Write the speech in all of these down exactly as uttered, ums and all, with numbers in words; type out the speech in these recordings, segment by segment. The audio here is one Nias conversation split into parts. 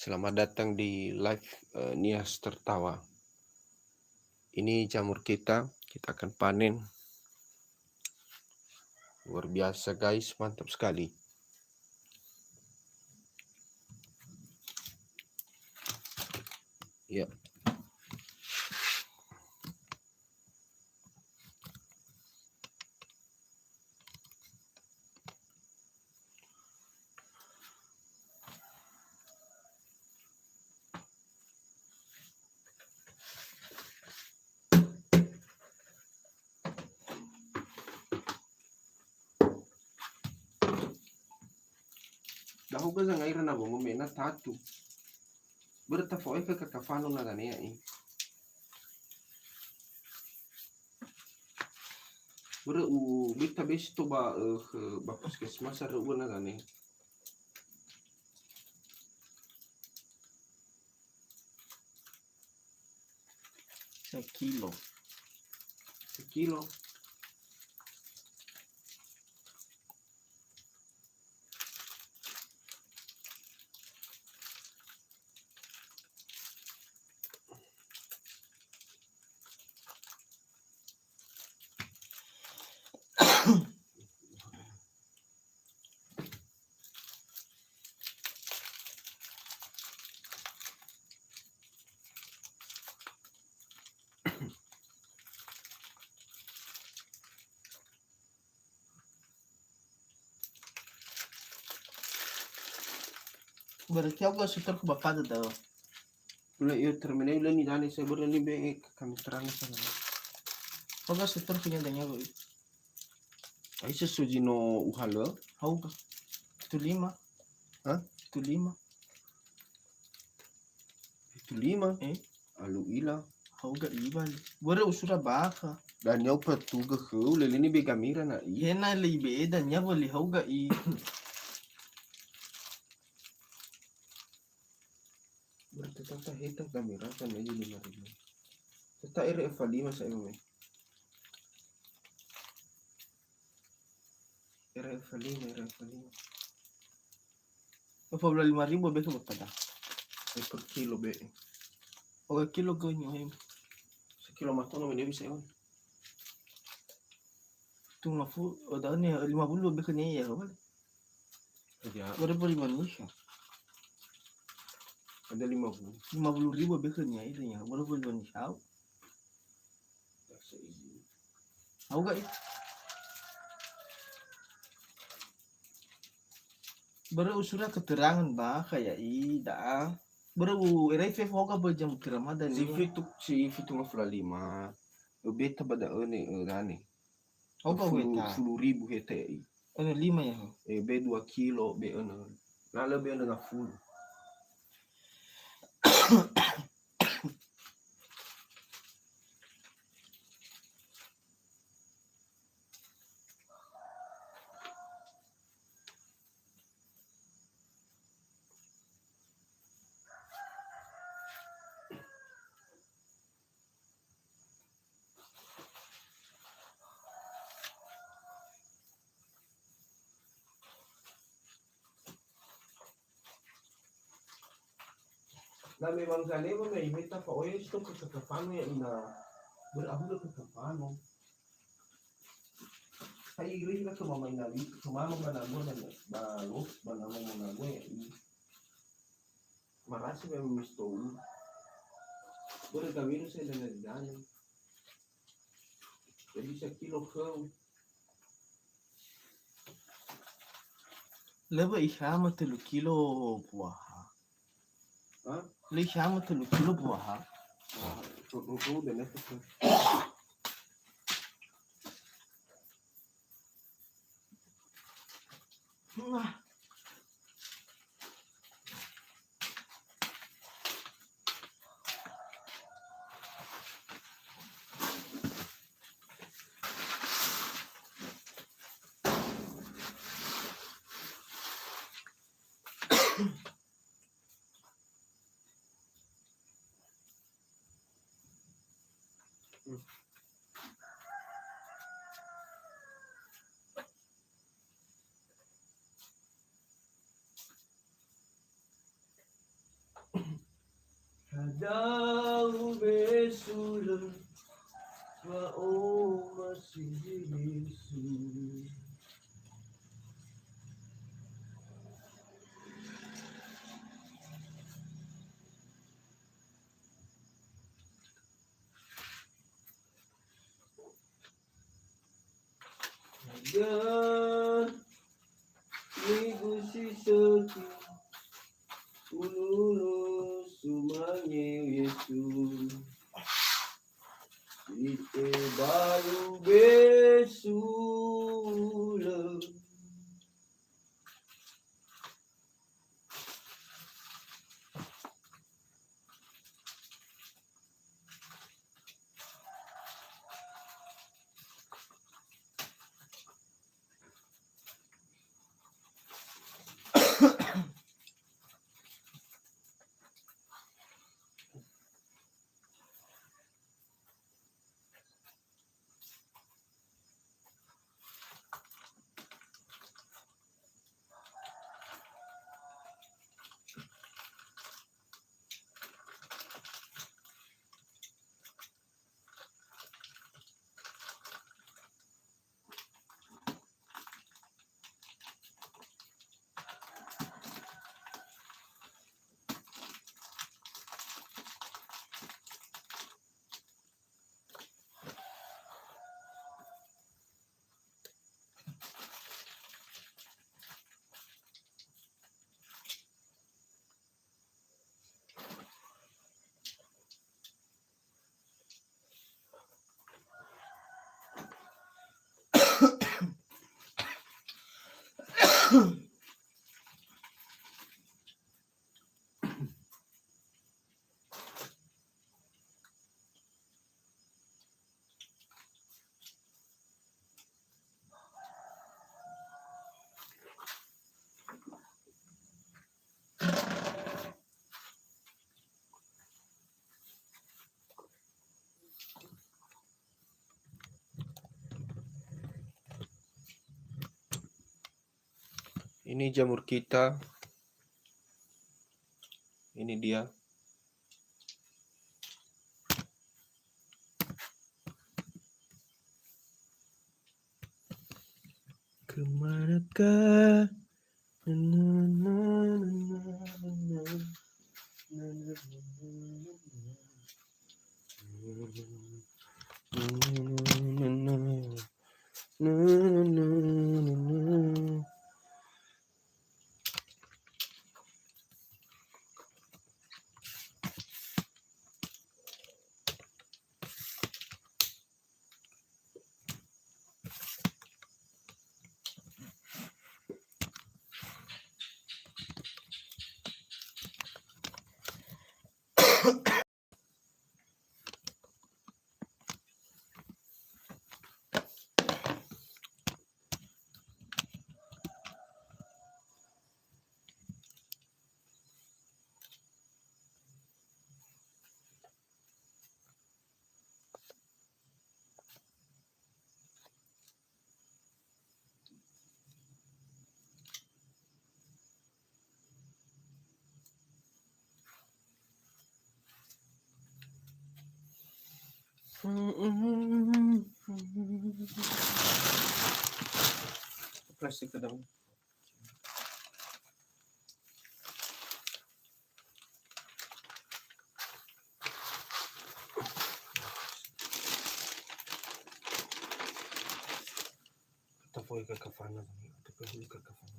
Selamat datang di live, eh, Nias Tertawa. Ini jamur kita, kita akan panen. Luar biasa, guys, mantap sekali. Ya. Dahu ga zangaira na wongo mena tatu. Börö tafo'oe khö kakafano na ganea i. Börö u bita besto ba, eh, khö ba puskesmas arö ua na ganea. Sekilo. Sekilo. Berarti aku gak setor ke bapak tuh, tahu. Udah, iya, terminal udah nih, dane saya baru nih, be, eh, kami terang sana. Aku gak setor punya adanya, Bu. Ai sesuji no uhalö? Hau ga. Fitu lima. Hah? Fitu lima. Fitu lima? Eh? Alu ila. Hau ga iba li. Börö usura bakha. Dan yau patu ga khöu leleni be gamira na i. Hena le ibe dan ya beli hau ga i. Berarti tata heta gamira kan aja lima ribu. Tata ere F lima saya, Mama. Ere F lima, ere F lima. Empat belas lima ribu be ke berapa dah? Eh, per kilo be. Oh, kilo ke nyohem. Sekilo matang lo bisa, Iwan. Tung lafu, oh, dah ni lima puluh be ke ni ya, Wan. Ya. Berapa lima ni? Ada lima puluh. Lima puluh ribu be ke ni ya, itu ya. Berapa lima ni? Tahu? Hau ga i. Börö usura keterangan ba kha ya'i da'a. Börö u erai fefu hau ga börö jam kira mada ni. Si fitu, si fitu ngafula lima. Beta ba da'ö ne, eh, dane. Hau ga fulu, heta? Fulu ribu heta ya'i. Ono lima ya, ho? Eh, be dua kilo, be ono. Na lö be ono ngafulu. Na memang salema me ime tafa'ohe stok ke kakafano ya ina berahula ke kakafano. Hai iri ira ke mama inawi, ke mama banagua dan ba los, banagua managua ya ini. Marasi memang mestou. Boleh kawin saya dan dari dalam. Jadi sekilo khöu. Lebe ihama telu kilo buaha. Hah? Lebe ihama telu kilo buaha. Wah, cukup deh, nih. Wah. Da'u besu lö wa'omasi Yesu. Hadia nigu si sökhi, ululu sumange Yesu. Itebalu besu lö. Ini jamur kita. Ini dia. Kemanakah? Plastik ke dalam. Kita poi ke kafana, kita poi ke kafana.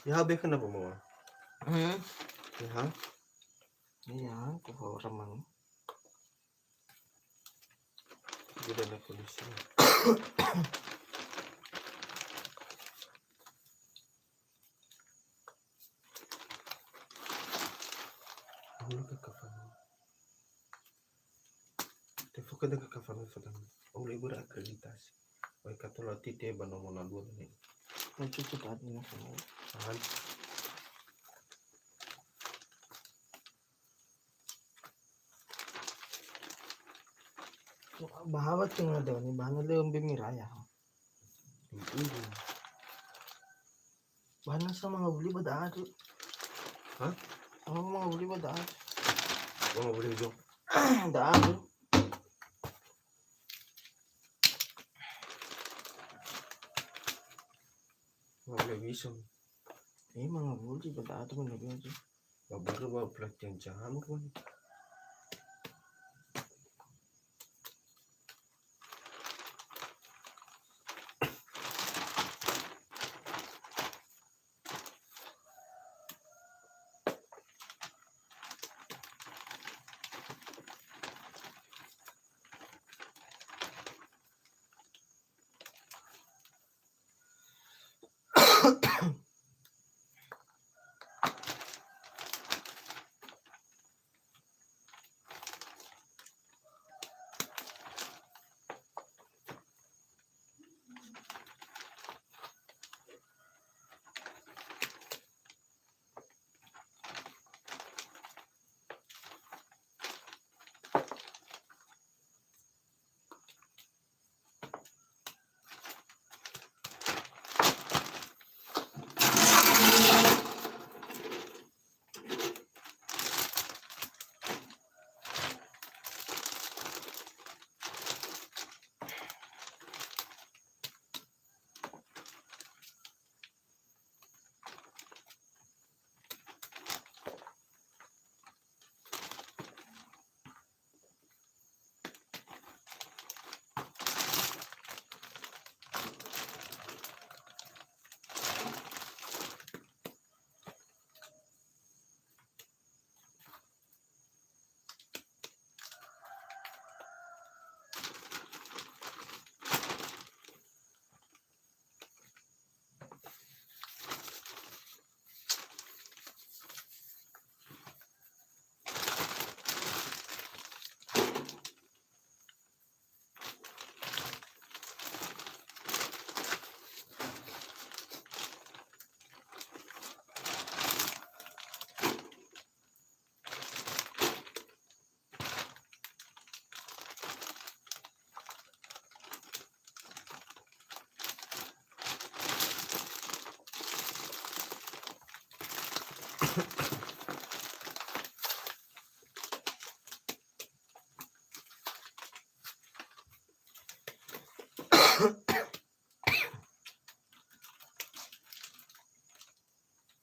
Ya, be kenapa, Mama? Hmm? Ya. Iya, aku orang mang. Gila na kondisi. Ahulika kafana. Tefoka dengan kafana fadang. Ahuli bera akreditasi. Wai katola tite ba nomor na dua ini. Nah, cucu tadi na sama. Tahan. Bahawa tengah dah ni, bahannya lembek miraya. Mm-mm. Bahannya sama ngabuli ba da'a tu. Hah? Sama ngabuli ba da'a tu. Gua ngabuli hujung. Da'a tu. Ngabuli bisa. Ini mah ngabuli ba da'a tu, ngabuli aja. Ngabuli ba pelatihan jaham kan.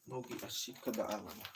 Nogi asika da'a, Mama.